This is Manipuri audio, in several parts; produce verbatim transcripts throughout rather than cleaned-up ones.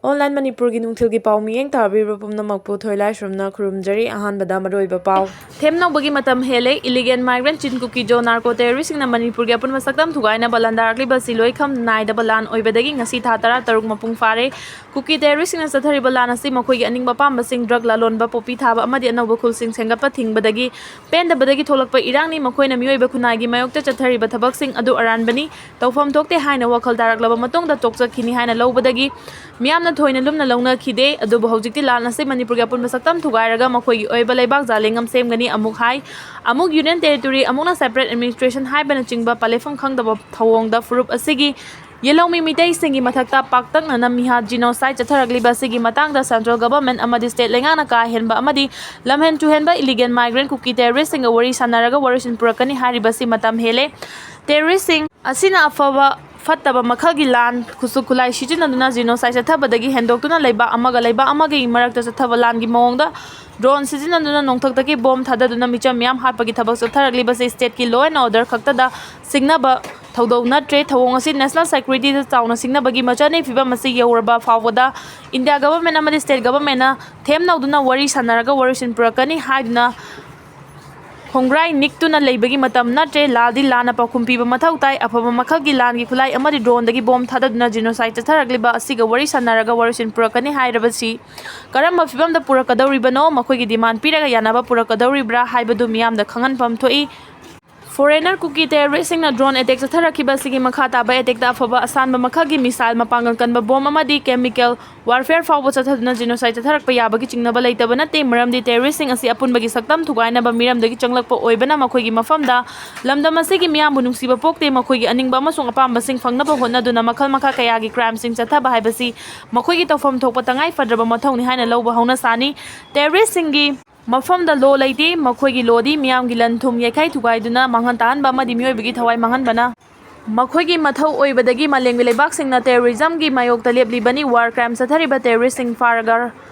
Online ꯃꯅꯤꯄꯨꯔꯒꯤ ꯅꯨꯡꯊꯤꯜꯒꯤ ꯄꯥꯎ ꯃꯤꯠꯌꯦꯡ ꯇꯥꯕꯤꯕ ꯄꯨꯝꯅꯃꯛꯄꯨ ꯊꯣꯏꯂꯥꯏꯁ꯭ꯔꯝꯅ ꯈꯨꯔꯨꯝꯖꯔꯤ꯫ ꯑꯍꯥꯟꯕꯗ ꯃꯔꯨꯑꯣꯏꯕ ꯄꯥꯎ꯫ ꯊꯦꯝꯅꯧꯕꯒꯤ ꯃꯇꯝ ꯍꯦꯜꯂꯦ꯫ Illegal migrant Chin Kuki Zo narco terroristꯁꯤꯡꯅ ꯃꯅꯤꯄꯨꯔꯒꯤ ꯑꯄꯨꯟꯕ ꯁꯛꯇꯝ ꯊꯨꯒꯥꯏꯅꯕ ꯂꯥꯟꯗꯥꯔꯛꯂꯤꯕ ꯑꯁꯤ ꯂꯣꯏꯈꯝ ꯅꯥꯏꯗꯕ ꯂꯥꯟ ꯑꯣꯏꯕꯗꯒꯤ ꯉꯁꯤ ꯊꯥ ꯇꯔꯥ ꯇꯔꯨꯛ ꯃꯄꯨꯡ ꯐꯥꯔꯦ꯫ ꯀꯨꯀꯤ terroristꯁꯤꯡꯅ ꯆꯠꯊꯔꯤꯕ ꯂꯥꯟ ꯑꯁꯤ ꯃꯈꯣꯏꯒꯤ ꯑꯅꯤꯡꯕ ꯑꯄꯥꯝꯕꯁꯤꯡ, drug ꯂꯂꯣꯟꯕ, ꯄꯣꯄꯤ ꯊꯥꯕ ꯑꯃꯗꯤ ꯑꯅꯧꯕ ꯈꯨꯜꯁꯤꯡ ꯁꯦꯝꯒꯠꯄ ꯊꯤꯡꯕꯗꯒꯤ ꯄꯦꯟꯗꯕꯗꯒꯤ ꯊꯣꯛꯂꯛꯄ ꯏꯔꯥꯡꯅꯤ꯫ ꯃꯈꯣꯏꯅ ꯃꯤꯑꯣꯏꯕ ꯈꯨꯟꯅꯥꯏꯒꯤ ꯃꯥꯌꯣꯛꯇ ꯆꯠꯊꯔꯤꯕ ꯊꯕꯛꯁꯤꯡ ꯑꯗꯨ ꯑꯔꯥꯟꯕꯅꯤ, ꯇꯧꯐꯝ ꯊꯣꯛꯇꯦ ꯍꯥꯏꯅ ꯋꯥꯈꯜ ꯇꯥꯔꯛꯂꯕ ꯃꯇꯨꯡꯗ ꯇꯣꯛꯆꯈꯤꯅꯤ ꯍꯥꯏꯅ ꯂꯧꯕꯗꯒꯤ ꯃꯤꯌꯥꯝꯅ ꯊꯣꯏꯅ ꯂꯨꯝꯅ ꯂꯧꯅꯈꯤꯗꯦ꯫ ꯑꯗꯨꯕꯨ ꯍꯧꯖꯤꯛꯇꯤ ꯂꯥꯟ ꯑꯁꯤ ꯃꯅꯤꯄꯨꯔꯒꯤ ꯑꯄꯨꯟꯕ ꯁꯛꯇꯝ ꯊꯨꯒꯥꯏꯔꯒ ꯃꯈꯣꯏꯒꯤ ꯑꯣꯏꯕ ꯂꯩꯕꯥꯛ ꯖꯥꯂꯦꯡꯉꯝ ꯁꯦꯝꯒꯅꯤ ꯑꯃꯨꯛ ꯍꯥꯏ꯫ ꯑꯃꯨꯛ union territory, ꯑꯃꯨꯛꯅ separate administration ꯍꯥꯏꯕꯅꯆꯤꯡꯕ ꯄꯂꯦꯐꯝ ꯈꯪꯗꯕ ꯊꯧꯑꯣꯡꯗ ꯐꯨꯔꯨꯞ ꯑꯁꯤꯒꯤ ꯌꯦꯜꯍꯧꯃꯤ ꯃꯤꯇꯩꯁꯤꯡꯒꯤ ꯃꯊꯛꯇ ꯄꯥꯛꯇꯛꯅꯅ ꯃꯤꯍꯥꯠ, genocide ꯆꯠꯊꯔꯛꯂꯤꯕ ꯑꯁꯤꯒꯤ ꯃꯇꯥꯡꯗ central government ꯑꯃꯗꯤ state ꯂꯩꯉꯥꯛꯅ ꯀꯥ ꯍꯦꯟꯕ ꯑꯃꯗꯤ ꯂꯝꯍꯦꯟ ꯇꯨꯍꯦꯟꯕ illegal migrant ꯀꯨꯀꯤ terroristꯁꯤꯡꯒ ꯋꯥꯔꯤ ꯁꯥꯟꯅꯔꯒ ꯋꯥꯔꯣꯏꯁꯤꯟ ꯄꯨꯔꯛꯀꯅꯤ ꯍꯥꯏꯔꯤꯕꯁꯤ ꯃꯇꯝ ꯍꯦꯜꯂꯦ꯫ Terroristꯁꯤꯡ ꯑꯁꯤꯅ ꯑꯐꯕ ꯐꯠꯇꯕ ꯃꯈꯜꯒꯤ ꯂꯥꯟ, ꯈꯨꯠꯁꯨ ꯈꯨꯠꯂꯥꯏ ꯁꯤꯖꯤꯟꯅꯗꯨꯅ genocide ꯆꯠꯊꯕꯗꯒꯤ ꯍꯦꯟꯗꯣꯛꯇꯨꯅ ꯂꯩꯕꯥꯛ ꯑꯃꯒ ꯂꯩꯕꯥꯛ ꯑꯃꯒꯤ ꯃꯔꯛꯇ ꯆꯠꯊꯕ ꯂꯥꯟꯒꯤ ꯃꯑꯣꯡꯗ drone ꯁꯤꯖꯤꯟꯅꯗꯨꯅ ꯅꯣꯡꯊꯛꯇꯒꯤ bomb ꯊꯥꯗꯗꯨꯅ ꯃꯤꯆꯝ ꯃꯤꯌꯥꯝ ꯍꯥꯠꯄꯒꯤ ꯊꯕꯛ ꯆꯠꯊꯔꯛꯂꯤꯕꯁꯤ stateꯀꯤ law and order ꯈꯛꯇꯗ ꯁꯤꯡꯅꯕ ꯊꯧꯗꯧ ꯅꯠꯇ꯭ꯔꯦ꯫ ꯊꯧꯑꯣꯡ ꯑꯁꯤ national securityꯗ ꯆꯥꯎꯅ ꯁꯤꯡꯅꯕꯒꯤ ꯃꯆꯠꯅꯤ꯫ ꯐꯤꯚꯝ ꯑꯁꯤ ꯌꯧꯔꯕ ꯐꯥꯎꯕꯗ India government ꯑꯃꯗꯤ state governmentꯅ ꯊꯦꯝꯅꯧꯗꯨꯅ ꯋꯥꯔꯤ ꯁꯥꯟꯅꯔꯒ ꯋꯥꯔꯣꯏꯁꯤꯟ ꯄꯨꯔꯛꯀꯅꯤ ꯍꯥꯏꯗꯨꯅ ꯈꯣꯡꯒ꯭ꯔꯥꯏ ꯅꯤꯛꯇꯨꯅ ꯂꯩꯕꯒꯤ ꯃꯇꯝ ꯅꯠꯇ꯭ꯔꯦ꯫ ꯂꯥꯜꯗꯤ ꯂꯥꯟꯅ ꯄꯥꯎꯈꯨꯝ ꯄꯤꯕ ꯃꯊꯧ ꯇꯥꯏ꯫ ꯑꯐꯕ ꯃꯈꯜꯒꯤ ꯂꯥꯟꯒꯤ ꯈꯨꯠꯂꯥꯏ ꯑꯃꯗꯤ droneꯗꯒꯤ bomb ꯊꯥꯗꯗꯨꯅ genocide ꯆꯠꯊꯔꯛꯂꯤꯕ ꯑꯁꯤꯒ ꯋꯥꯔꯤ ꯁꯥꯟꯅꯔꯒ ꯋꯥꯔꯣꯏꯁꯤꯟ ꯄꯨꯔꯛꯀꯅꯤ ꯍꯥꯏꯔꯕꯁꯤ ꯀꯔꯝꯕ ꯐꯤꯚꯝꯗ ꯄꯨꯔꯛꯀꯗꯧꯔꯤꯕꯅꯣ, ꯃꯈꯣꯏꯒꯤ demand ꯄꯤꯔꯒ ꯌꯥꯅꯕ ꯄꯨꯔꯛꯀꯗꯧꯔꯤꯕ꯭ꯔꯥ ꯍꯥꯏꯕꯗꯨ ꯃꯤꯌꯥꯝꯗ ꯈꯪꯍꯟꯐꯝ ꯊꯣꯛꯏ꯫ Foreigner ꯀꯨꯀꯤ terroristꯁꯤꯡꯅ drone attack ꯆꯠꯊꯔꯛꯈꯤꯕ ꯑꯁꯤꯒꯤ ꯃꯈꯥ ꯇꯥꯕ attackꯇ ꯑꯐꯕ ꯑꯁꯥꯟꯕ ꯃꯈꯜꯒꯤ missile, ꯃꯄꯥꯡꯒꯜ ꯀꯟꯕ bomb ꯑꯃꯗꯤ chemical warfare ꯐꯥꯎꯕ ꯆꯠꯊꯗꯨꯅ genocide ꯆꯠꯊꯔꯛꯄ ꯌꯥꯕꯒꯤ ꯆꯤꯡꯅꯕ ꯂꯩꯇꯕ ꯅꯠꯇꯦ꯫ ꯃꯔꯝꯗꯤ terroristꯁꯤꯡ ꯑꯁꯤ ꯑꯄꯨꯟꯕꯒꯤ ꯁꯛꯇꯝ ꯊꯨꯒꯥꯏꯅꯕ ꯃꯤꯔꯝꯗꯒꯤ ꯆꯪꯂꯛꯄ ꯑꯣꯏꯕꯅ ꯃꯈꯣꯏꯒꯤ ꯃꯐꯝꯗ ꯂꯝꯗꯝ ꯑꯁꯤꯒꯤ ꯃꯤꯌꯥꯝꯕꯨ ꯅꯨꯡꯁꯤꯕ ꯄꯣꯛꯇꯦ꯫ ꯃꯈꯣꯏꯒꯤ ꯑꯅꯤꯡꯕ ꯑꯃꯁꯨꯡ ꯑꯄꯥꯝꯕꯁꯤꯡ ꯐꯪꯅꯕ ꯍꯣꯠꯅꯗꯨꯅ ꯃꯈꯜ ꯃꯈꯥ ꯀꯌꯥꯒꯤ crimeꯁꯤꯡ ꯆꯠꯊꯕ ꯍꯥꯏꯕꯁꯤ ꯃꯈꯣꯏꯒꯤ ꯇꯧꯐꯝ ꯊꯣꯛꯄ ꯇꯉꯥꯏ ꯐꯗ꯭ꯔꯕ ꯃꯊꯧꯅꯤ ꯍꯥꯏꯅ ꯂꯧꯕ ꯍꯧꯅ ꯁꯥꯅꯤ꯫ Terroristꯁꯤꯡꯒꯤ ꯃꯐꯝꯗ law ꯂꯩꯇꯦ꯫ ꯃꯈꯣꯏꯒꯤ lawꯗꯤ ꯃꯤꯌꯥꯝꯒꯤ ꯂꯟ ꯊꯨꯝ ꯌꯩꯈꯥꯏ ꯊꯨꯒꯥꯏꯗꯨꯅ ꯃꯥꯡꯍꯟ ꯇꯥꯍꯟꯕ ꯑꯃꯗꯤ ꯃꯤꯑꯣꯏꯕꯒꯤ ꯊꯋꯥꯏ ꯃꯥꯡꯍꯟꯕꯅ ꯃꯈꯣꯏꯒꯤ ꯃꯊꯧ ꯑꯣꯏꯕꯗꯒꯤ ꯃꯥꯂꯦꯝꯒꯤ ꯂꯩꯕꯥꯛꯁꯤꯡꯅ terrorismꯒꯤ ꯃꯥꯌꯣꯛꯇ ꯂꯦꯞꯂꯤꯕꯅꯤ꯫ War crime ꯆꯠꯊꯔꯤꯕ terroristꯁꯤꯡ ꯐꯥꯔꯒ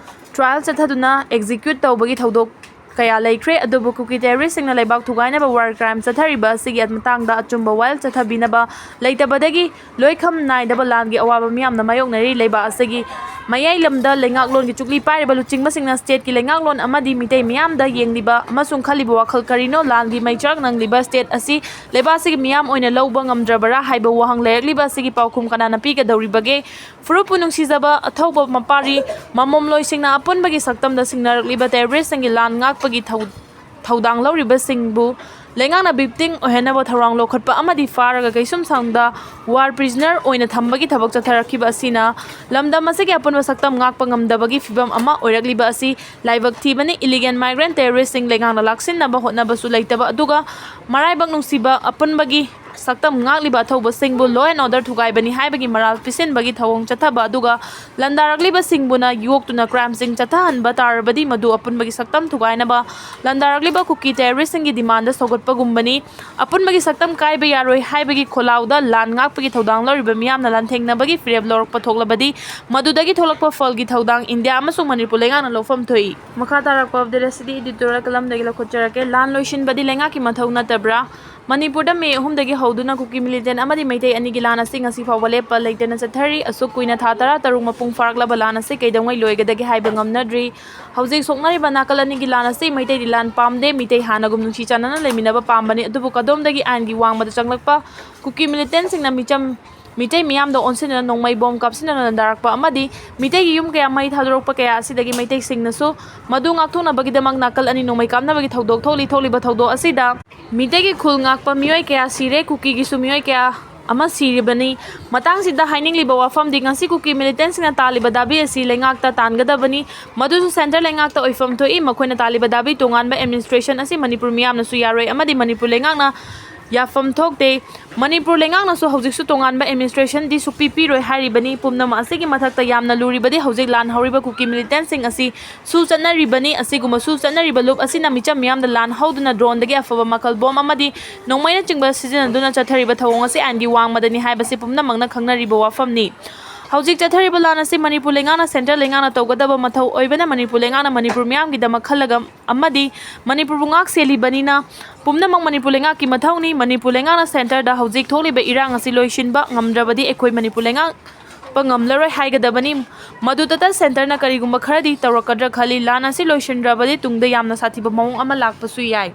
trial ꯆꯠꯊꯗꯨꯅ execute ꯇꯧꯕꯒꯤ ꯊꯧꯗꯣꯛ ꯀꯌꯥ ꯂꯩꯈ꯭ꯔꯦ꯫ ꯑꯗꯨꯕꯨ ꯀꯨꯀꯤ terroristꯁꯤꯡꯅ ꯂꯩꯕꯥꯛ ꯊꯨꯒꯥꯏꯅꯕ war crime ꯆꯠꯊꯔꯤꯕ ꯑꯁꯤꯒꯤ ꯃꯇꯥꯡꯗ ꯑꯆꯨꯝꯕ ꯋꯥꯌꯦꯜ ꯆꯠꯊꯕꯤꯅꯕ ꯂꯩꯇꯕꯗꯒꯤ ꯂꯣꯏꯈꯝ ꯅꯥꯏꯗꯕ ꯂꯥꯟꯒꯤ ꯑꯋꯥꯕ ꯃꯤꯌꯥꯝꯅ ꯃꯥꯌꯣꯛꯅꯔꯤ꯫ ꯂꯩꯕꯥꯛ ꯑꯁꯤꯒꯤ ꯃꯌꯥꯏ ꯂꯝꯗ ꯂꯩꯉꯥꯛꯂꯣꯟꯒꯤ ꯆꯨꯛꯂꯤ ꯄꯥꯏꯔꯤꯕ ꯂꯨꯆꯤꯡꯕꯁꯤꯡꯅ stateꯀꯤ ꯂꯩꯉꯥꯛꯂꯣꯟ ꯑꯃꯗꯤ ꯃꯤꯇꯩ ꯃꯤꯌꯥꯝꯗ ꯌꯦꯡꯂꯤꯕ ꯑꯃꯁꯨꯡ ꯈꯜꯂꯤꯕ ꯋꯥꯈꯜ ꯀꯔꯤꯅꯣ? ꯂꯥꯟꯒꯤ ꯃꯩꯆꯥꯛ ꯅꯪꯂꯤꯕ state ꯑꯁꯤ ꯂꯩꯕꯥꯛ ꯑꯁꯤꯒꯤ ꯃꯤꯌꯥꯝ ꯑꯣꯏꯅ ꯂꯧꯕ ꯉꯝꯗ꯭ꯔꯕꯔꯥ ꯍꯥꯏꯕ ꯋꯥꯍꯪ ꯂꯩꯔꯛꯂꯤꯕ ꯑꯁꯤꯒꯤ ꯄꯥꯎꯈꯨꯝ ꯀꯅꯥꯅ ꯄꯤꯒꯗꯧꯔꯤꯕꯒꯦ? ꯐꯨꯔꯨꯞꯄꯨ ꯅꯨꯡꯁꯤꯖꯕ ꯑꯊꯧꯕ ꯃꯄꯥꯔꯤ ꯃꯃꯣꯝꯂꯣꯏꯁꯤꯡꯅ ꯑꯄꯨꯟꯕꯒꯤ ꯁꯛꯇꯝꯗ ꯁꯤꯡꯅꯔꯛꯂꯤꯕ terroristꯁꯤꯡꯒꯤ ꯂꯥꯟ ꯉꯥꯛꯄꯒꯤ ꯊꯧ-, ꯊꯧꯗꯥꯡ ꯂꯧꯔꯤꯕꯁꯤꯡꯕꯨ ꯂꯩꯉꯥꯛꯅ victim ꯑꯣꯏꯍꯟꯅꯕ ꯊꯧꯔꯥꯡ ꯂꯧꯈꯠꯄ ꯑꯃꯗꯤ ꯐꯥꯔꯒ ꯀꯩꯁꯨꯝꯁꯪꯗ war prisoner ꯑꯣꯏꯅ ꯊꯝꯕꯒꯤ ꯊꯕꯛ ꯆꯠꯊꯔꯛꯈꯤꯕ ꯑꯁꯤꯅ ꯂꯝꯗꯝ ꯑꯁꯤꯒꯤ ꯑꯄꯨꯟꯕ ꯁꯛꯇꯝ ꯉꯥꯛꯄ ꯉꯝꯗꯕꯒꯤ ꯐꯤꯕꯝ ꯑꯃ ꯑꯣꯏꯔꯛꯂꯤꯕ ꯑꯁꯤ ꯂꯥꯏꯕꯛ ꯊꯤꯕꯅꯤ꯫ Illegal migrant terroristꯁꯤꯡ ꯂꯩꯉꯥꯛꯅ ꯂꯥꯛꯁꯤꯟꯅꯕ ꯍꯣꯠꯅꯕꯁꯨ ꯂꯩꯇꯕ, ꯑꯗꯨꯒ ꯃꯔꯥꯏꯕꯛ ꯅꯨꯡꯁꯤꯕ ꯑꯄꯨꯟꯕꯒꯤ ꯁꯛꯇꯝ ꯉꯥꯛꯂꯤꯕ ꯑꯊꯧꯕꯁꯤꯡꯕꯨ law and order ꯊꯨꯒꯥꯏꯕꯅꯤ ꯍꯥꯏꯕꯒꯤ ꯃꯔꯥꯜ ꯄꯤꯁꯤꯟꯕꯒꯤ ꯊꯧꯑꯣꯡ ꯆꯠꯊꯕ, ꯑꯗꯨꯒ ꯂꯥꯟꯗꯥꯔꯛꯂꯤꯕꯁꯤꯡꯕꯨꯅ ꯌꯣꯛꯇꯨꯅ crimeꯁꯤꯡ ꯆꯠꯊꯍꯟꯕ ꯇꯥꯔꯕꯗꯤ ꯃꯗꯨ ꯑꯄꯨꯟꯕꯒꯤ ꯁꯛꯇꯝ ꯊꯨꯒꯥꯏꯅꯕ ꯂꯥꯟꯗꯥꯔꯛꯂꯤꯕ ꯀꯨꯀꯤ terroristꯁꯤꯡꯒꯤ demandꯗ ꯁꯧꯒꯠꯄꯒꯨꯝꯕꯅꯤ꯫ ꯑꯄꯨꯟꯕꯒꯤ ꯁꯛꯇꯝ ꯀꯥꯏꯕ ꯌꯥꯔꯣꯏ ꯍꯥꯏꯕꯒꯤ ꯈꯣꯜꯂꯥꯎꯗ ꯂꯥꯟ ꯉꯥꯛꯄꯒꯤ ꯊꯧꯗꯥꯡ ꯂꯧꯔꯤꯕ ꯃꯤꯌꯥꯝꯅ ꯂꯥꯟꯊꯦꯡꯅꯕꯒꯤ ꯐꯤꯔꯦꯞ ꯂꯧꯔꯛꯄ ꯊꯣꯛꯂꯕꯗꯤ ꯃꯗꯨꯗꯒꯤ ꯊꯣꯛꯂꯛꯄ ꯐꯜꯒꯤ ꯊꯧꯗꯥꯡ ꯏꯟꯗꯤꯌꯥ ꯑꯃꯁꯨꯡ ꯃꯅꯤꯄꯨꯔ ꯂꯩꯉꯥꯛꯅ ꯂꯧꯐꯝ ꯊꯣꯛꯏ꯫ ꯃꯈꯥ ꯇꯥꯔꯛꯄ update ꯑꯁꯤꯗꯤ editorial ꯀꯂꯝꯗꯒꯤ ꯂꯧꯈꯠꯆꯔꯛꯀꯦ꯫ ꯂꯥꯟ ꯂꯣꯏꯁꯤꯟꯕꯗꯤ ꯂꯩꯉꯥꯛꯀꯤ ꯃꯊꯧ ꯅꯠꯇꯕ꯭ꯔꯥ? ꯃꯅꯤꯄꯨꯔꯗ ꯃꯦ ꯑꯍꯨꯝꯗꯒꯤ ꯍꯧꯗꯨꯅ ꯀꯨꯀꯤ militant ꯑꯃꯗꯤ ꯃꯩꯇꯩ ꯑꯅꯤꯒꯤ ꯂꯥꯟ ꯑꯁꯤ ꯉꯁꯤ ꯐꯥꯎꯕ ꯂꯦꯞꯄ ꯂꯩꯇꯅ ꯆꯠꯊꯔꯤ꯫ ꯑꯁꯨꯛ ꯀꯨꯏꯅ ꯊꯥ ꯇꯔꯥ ꯇꯔꯨꯛ ꯃꯄꯨꯡ ꯐꯥꯔꯛꯂꯕ ꯂꯥꯟ ꯑꯁꯤ ꯀꯩꯗꯧꯉꯩ ꯂꯣꯏꯒꯗꯒꯦ ꯍꯥꯏꯕ ꯉꯝꯅꯗ꯭ꯔꯤ꯫ ꯍꯧꯖꯤꯛ ꯁꯣꯛꯅꯔꯤꯕ ꯅꯥꯀꯜ ꯑꯅꯤꯒꯤ ꯂꯥꯟ ꯑꯁꯤ ꯃꯩꯇꯩꯗꯤ ꯂꯥꯟ ꯄꯥꯝꯗꯦ, ꯃꯤꯇꯩ ꯍꯥꯟꯅꯒꯨꯝ ꯅꯨꯡꯁꯤ ꯆꯥꯟꯅꯅ ꯂꯩꯃꯤꯟꯅꯕ ꯄꯥꯝꯕꯅꯤ꯫ ꯑꯗꯨꯕꯨ ꯀꯗꯣꯝꯗꯒꯤ ꯑꯥꯏꯟꯒꯤ ꯋꯥꯡꯃꯗ ꯆꯪꯂꯛꯄ ꯀꯨꯀꯤ militantꯁꯤꯡꯅ ꯃꯤꯆꯝ, ꯃꯤꯇꯩ ꯃꯤꯌꯥꯝꯗ ꯑꯣꯟꯁꯤꯟꯗꯨꯅ ꯅꯣꯡꯃꯩ ꯕꯣꯝ ꯀꯥꯞꯁꯤꯟꯗꯨꯅ ꯂꯥꯟꯗꯥꯔꯛꯄ ꯑꯃꯗꯤ ꯃꯤꯇꯩꯒꯤ ꯌꯨꯝ ꯀꯌꯥ ꯃꯩ ꯊꯥꯗꯣꯔꯛꯄ ꯀꯌꯥ ꯑꯁꯤꯗꯒꯤ ꯃꯩꯇꯩꯁꯤꯡꯅꯁꯨ ꯃꯗꯨ ꯉꯥꯛꯊꯣꯛꯅꯕꯒꯤꯗꯃꯛ ꯅꯥꯀꯜ ꯑꯅꯤ ꯅꯣꯡꯃꯩ ꯀꯥꯞꯅꯕꯒꯤ ꯊꯧꯗꯣꯛ ꯊꯣꯛꯂꯤ꯫ ꯊꯣꯛꯂꯤꯕ ꯊꯧꯗꯣꯛ ꯑꯁꯤꯗ ꯃꯤꯇꯩꯒꯤ ꯈꯨꯜ ꯉꯥꯛꯄ ꯃꯤꯑꯣꯏ ꯀꯌꯥ ꯁꯤꯔꯦ, ꯀꯨꯀꯤꯒꯤꯁꯨ ꯃꯤꯑꯣꯏ ꯀꯌꯥ ꯑꯃ ꯁꯤꯔꯤꯕꯅꯤ꯫ ꯃꯇꯥꯡꯁꯤꯗ ꯍꯥꯏꯅꯤꯡꯂꯤꯕ ꯋꯥꯐꯝꯗꯤ ꯉꯁꯤ ꯀꯨꯀꯤ militantꯁꯤꯡꯅ ꯇꯥꯜꯂꯤꯕ ꯗꯥꯕꯤ ꯑꯁꯤ ꯂꯩꯉꯥꯛꯇ ꯇꯥꯟꯒꯗꯕꯅꯤ, ꯃꯗꯨꯁꯨ centre ꯂꯩꯉꯥꯛꯇ ꯑꯣꯏꯐꯝ ꯊꯣꯛꯏ꯫ ꯃꯈꯣꯏꯅ ꯇꯥꯜꯂꯤꯕ ꯗꯥꯕꯤ ꯇꯣꯉꯥꯟꯕ administration ꯑꯁꯤ ꯃꯅꯤꯄꯨꯔ ꯃꯤꯌꯥꯝꯅꯁꯨ ꯌꯥꯔꯣꯏ ꯑꯃꯗꯤ ꯃꯅꯤꯄꯨꯔ ꯂꯩꯉꯥꯛꯅ ꯌꯥꯐꯝ ꯊꯣꯛꯇꯦ꯫ ꯃꯅꯤꯄꯨꯔ ꯂꯩꯉꯥꯛꯅꯁꯨ ꯍꯧꯖꯤꯛꯁꯨ ꯇꯣꯉꯥꯟꯕ administrationꯗꯤ ꯁꯨꯛꯄꯤ ꯄꯤꯔꯣꯏ ꯍꯥꯏꯔꯤꯕꯅꯤ꯫ ꯄꯨꯝꯅꯃꯛ ꯑꯁꯤꯒꯤ ꯃꯊꯛꯇ ꯌꯥꯝꯅ ꯂꯨꯔꯤꯕꯗꯤ ꯍꯧꯖꯤꯛ ꯂꯥꯟ ꯍꯧꯔꯤꯕ ꯀꯨꯀꯤ militantꯁꯤꯡ ꯑꯁꯤ ꯁꯨ ꯆꯠꯅꯔꯤꯕꯅꯤ꯫ ꯑꯁꯤꯒꯨꯝꯕꯁꯨ ꯆꯠꯅꯔꯤꯕ ꯂꯨꯞ ꯑꯁꯤꯅ ꯃꯤꯆꯝ ꯃꯤꯌꯥꯝꯗ ꯂꯥꯟ ꯍꯧꯗꯨꯅ droneꯗꯒꯤ ꯑꯐꯕ ꯃꯈꯜ ꯕꯣꯝ ꯑꯃꯗꯤ ꯅꯣꯡꯃꯩꯅꯆꯤꯡꯕ ꯁꯤꯖꯤꯟꯅꯗꯨꯅ ꯆꯠꯊꯔꯤꯕ ꯊꯧꯑꯣꯡ ꯑꯁꯤ ꯑꯥꯏꯟꯒꯤ ꯋꯥꯡꯃꯗꯅꯤ ꯍꯥꯏꯕꯁꯤ ꯄꯨꯝꯅꯃꯛꯅ ꯈꯪꯅꯔꯤꯕ ꯋꯥꯐꯝꯅꯤ꯫ ꯍꯧꯖꯤꯛ ꯆꯠꯊꯔꯤꯕ ꯂꯥꯟ ꯑꯁꯤ ꯃꯅꯤꯄꯨꯔ ꯂꯩꯉꯥꯛꯅ centre ꯂꯩꯉꯥꯛꯅ ꯇꯧꯒꯗꯕ ꯃꯊꯧ ꯑꯣꯏꯕꯅ ꯃꯅꯤꯄꯨꯔ ꯂꯩꯉꯥꯛꯅ ꯃꯅꯤꯄꯨꯔ ꯃꯤꯌꯥꯝꯒꯤꯗꯃꯛ ꯈꯜꯂꯒ ꯑꯃꯗꯤ ꯃꯅꯤꯄꯨꯔꯕꯨ ꯉꯥꯛ ꯁꯦꯜꯂꯤꯕꯅꯤꯅ ꯄꯨꯝꯅꯃꯛ ꯃꯅꯤꯄꯨꯔ ꯂꯩꯉꯥꯛꯀꯤ ꯃꯊꯧꯅꯤ꯫ ꯃꯅꯤꯄꯨꯔ ꯂꯩꯉꯥꯛꯅ centreꯗ ꯍꯧꯖꯤꯛ ꯊꯣꯛꯂꯤꯕ ꯏꯔꯥꯡ ꯑꯁꯤ ꯂꯣꯏꯁꯤꯟꯕ ꯉꯝꯗ꯭ꯔꯕꯗꯤ ꯑꯩꯈꯣꯏ ꯃꯅꯤꯄꯨꯔ ꯂꯩꯉꯥꯛ ꯉꯝꯂꯔꯣꯏ ꯍꯥꯏꯒꯗꯕꯅꯤ꯫ ꯃꯗꯨꯗꯇ ꯁꯦꯟꯇꯔꯅ ꯀꯔꯤꯒꯨꯝꯕ ꯈꯔꯗꯤ ꯇꯧꯔꯛꯀꯗ꯭ꯔꯥ ꯈꯜꯂꯤ꯫ ꯂꯥꯟ ꯑꯁꯤ ꯂꯣꯏꯁꯤꯟꯗ꯭ꯔꯕꯗꯤ ꯇꯨꯡꯗ ꯌꯥꯝꯅ ꯁꯥꯊꯤꯕ ꯃꯑꯣꯡ ꯑꯃ ꯂꯥꯛꯄꯁꯨ ꯌꯥꯏ꯫